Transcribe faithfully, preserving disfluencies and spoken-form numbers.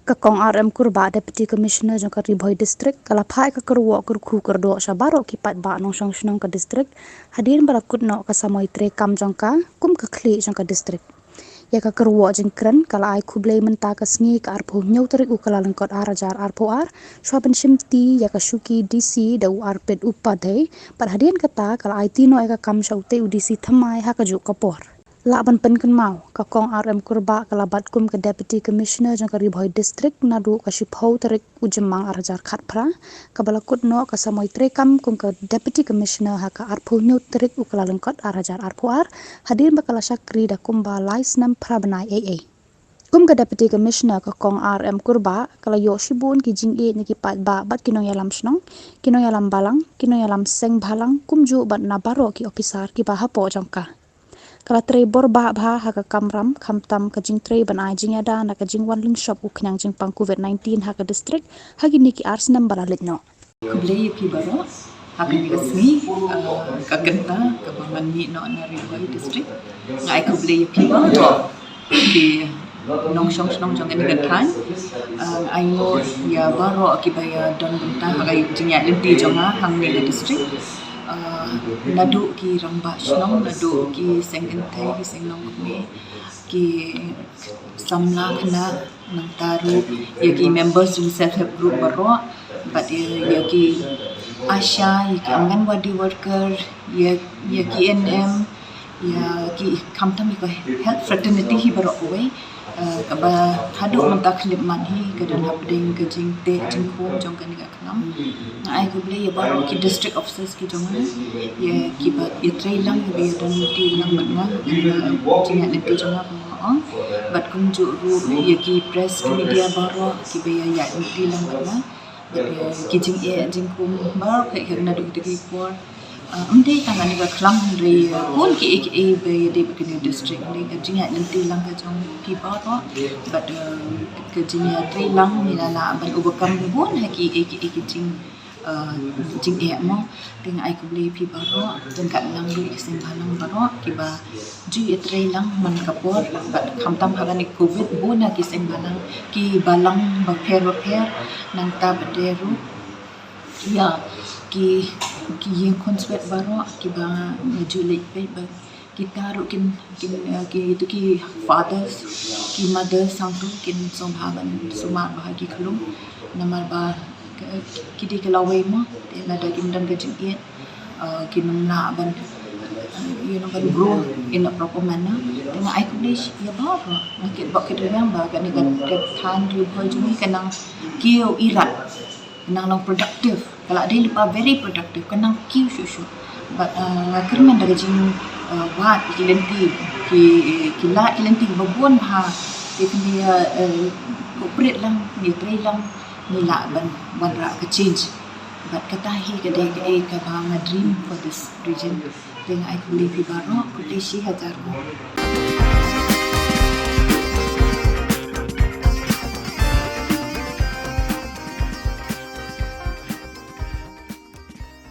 Ka Kong R M Kurbah, Deputy Commissioner jong ka Ri Bhoi District, ka la phah ïa ka kyrwoh kyrkhu kyrdoh sha baroh ki paidbah nongshong shnong ka district, hadien ba la kut noh ka samoi treikam jong ka kum ka khlieh jong ka district. Ïa ka kyrwoh jingkren ka la ai khublei mynta ka sngi ka arphew hynñiew tarik u Kyllalyngkot ar hajar arphew ar, shwa ban shimti ïa ka shuki D C da u Arpit Upadhyay, bad hadien kata ka la aiti noh ïa ka kam sha utei u D C thymmai ha kajuh ka por. Lah ban pynkynmaw, ka Kong R M Kurbah ka la bat kum ka Deputy Commissioner jong ka Ri Bhoi District naduh ka shiphew tarik u Jymmang ar hajar khatphra, kaba la kut noh ka samoi treikam kum ka Deputy Commissioner ha ka arphew hynñiew tarik u Kyllalyngkot ar hajar arphew ar, hadien ba ka la shakri da kumba lai snem phra bnai eiei. Kum ka Deputy Commissioner, ka Kong R M Kurbah ka la ïoh shibun ki jingïeit na ki paidbah bad ki nongïalam shnong, ki nongïalam balang, ki nongïalam seng bhalang, kumjuh bad na baroh ki ophisar kiba hapoh jong ka. Ka la trei bor bah bha ha ka kamram, khamtam ka jingtrei ban ai jingïada na ka jingwan lyngshop u khñiang jingpang covid nineteen ha ka district ha kine ki ar snem ba la leit noh. Khublei ïa phi baroh ha kane ka sngi, ah, ka kynta kaba ngan mih noh na Ri Bhoi District. Nga ai khublei ïa phi baroh ki nongshong shnong jong kane ka thaiñ. Ah, nga ainguh ïa baroh kiba ïadon bynta ha ka jingïaid lynti jong nga hangne ha district. Ah, naduh ki rangbah shnong, naduh ki seng kynthei, ki seng nongkmie, ki samla khynnah, nangta ruh ïa ki members jong self help group baroh, bad ïa, ïa ki ASHA, ïa ki Anganwadi worker, ïa, ïa ki A N M, ïa ki, khamtam ïa ka health fraternity hi baroh kawei, eh, kaba haduh mynta khyllipmat hi ka don hapdeng ka jingteh jingkhum jong kane ka khlam. Nga ai khublei ïa baroh ki district officers ki jong nga, ïa kiba ïatrei lang, kiba ïadon lynti lang bad nga, ïa ka jingïaid lynti jong nga, kumba nga ong. Bad kumjuh ruh ïa ki press, ki media baroh kiba ïa, ïaid lynti lang bad nga. Bad ïa ki jingeh jingkhum baroh, ka, ka naduh kito ki por. Ah, ym dei tang kane ka khlam, hynrei, ah, bun kiei kiei ba ïadei bad kane ka district, hynrei ka jingïaid lynti lang ka jong phi baroh. Bad, ah, ka jingïatrei lang ngi la lah ban overcome bun ha kiei kiei ki jing, ah, jingeh mo. Te nga ai khublei ïa phi baroh, ryngkat lang ruh ïa ki seng bhalang baroh kiba ju ïatrei lang man ka por, bad khamtam ha kane ka covid bun ha ki seng bhalang, ki balang bapher bapher, nangta pat de ruh ïa ki, ki ïing khunswet baroh kiba nga ju leit peit ba kita ruh kin, kin, eh, ki, to ki fathers, ki mothers hangto kin sngewbha ban sumar bha ha ki khlum, namar ba ki, ki dei ki lawei mo, te lada kim don ka jingïeit, eh, kin ym lah ban, eh, you know, ban grow in a proper manner. Te nga ai khublei ïa baroh, nga kit bok kit rwiang ba kane ka, ka thaiñ Ri Bhoi jong ngi ka nang kiew irat, ka nang long productive, ka la dei lypa very productive, ka nang kiew shuh shuh. Bad, eh, nga kyrmen da ka jing, eh, wad ïa ki lynti, ki, ki lad ki lynti kiba bun bha, te phin ïa, eh, cooperate lang, ïatrei lang, ngi lah ban wanrah ka change. Bad kata hi ka dei kaei kaba nga dream for this region. Te nga ai khublei phi baroh, khublei shi hajar nguh.